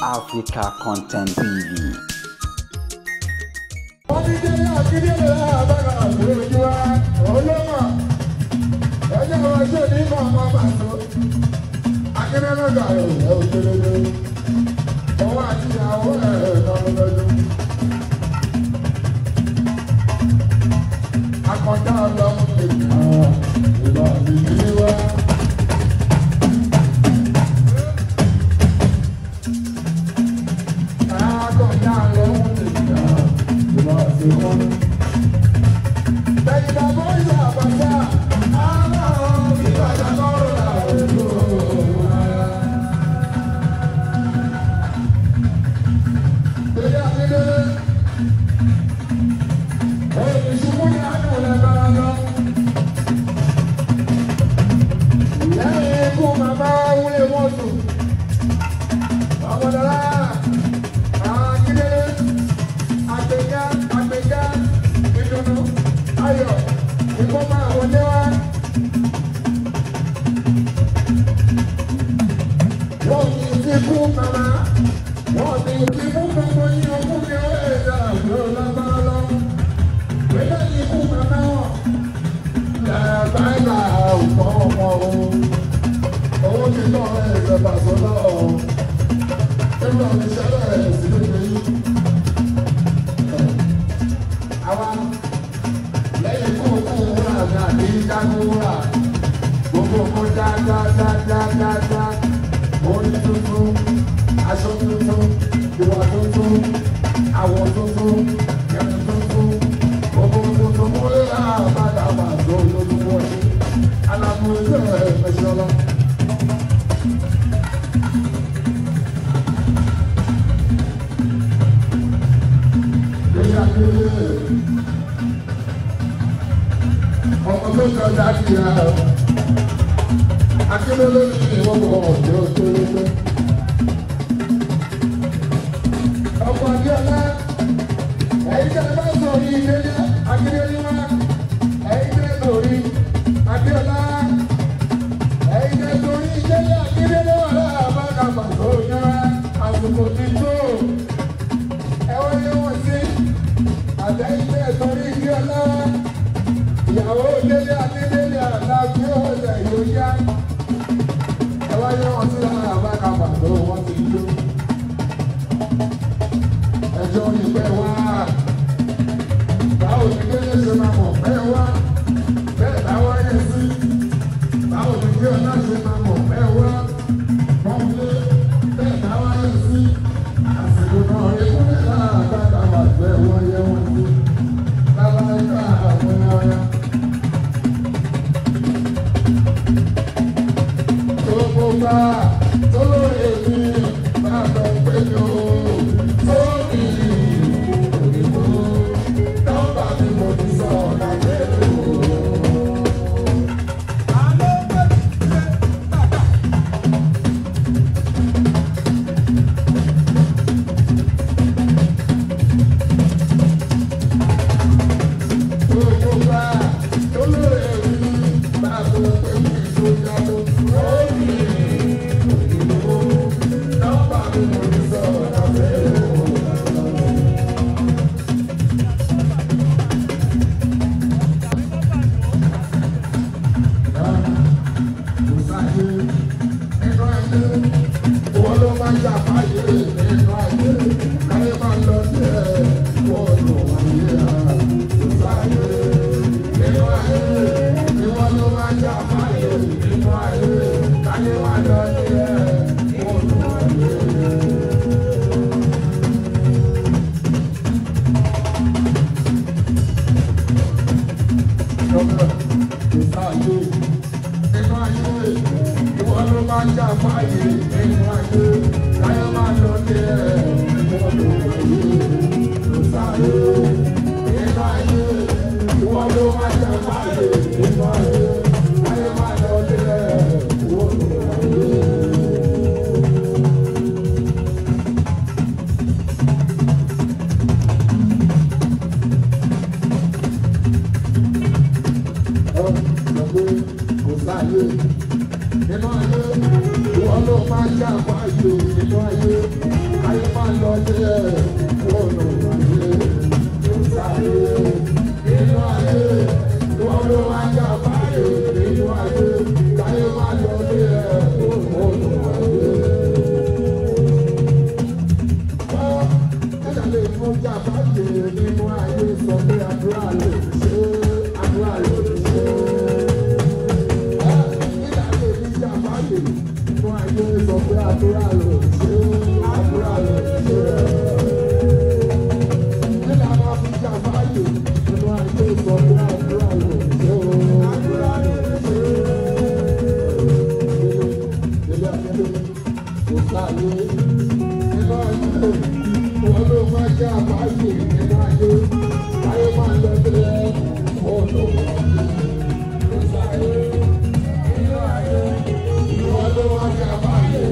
Africa Content TV. Nínú ayé, ìwọ ló máa ń jà fáyé nínú ayé. pé àdúrà ló ṣe, àdúrà ló ṣe. Nílẹ̀ máa fi jà fáyè nínú ayé sọ pé àdúrà ló ṣe o. Àdúrà ló ṣe. Délé Akíndélé kò sáyé nínú ayé, wọn ló máa jà fáyè nínú ayé. Ayé máa lọ sílẹ̀, wọn ló máa ṣe. Kò sáyé nínú ayé, wọn ló máa jà fáyè.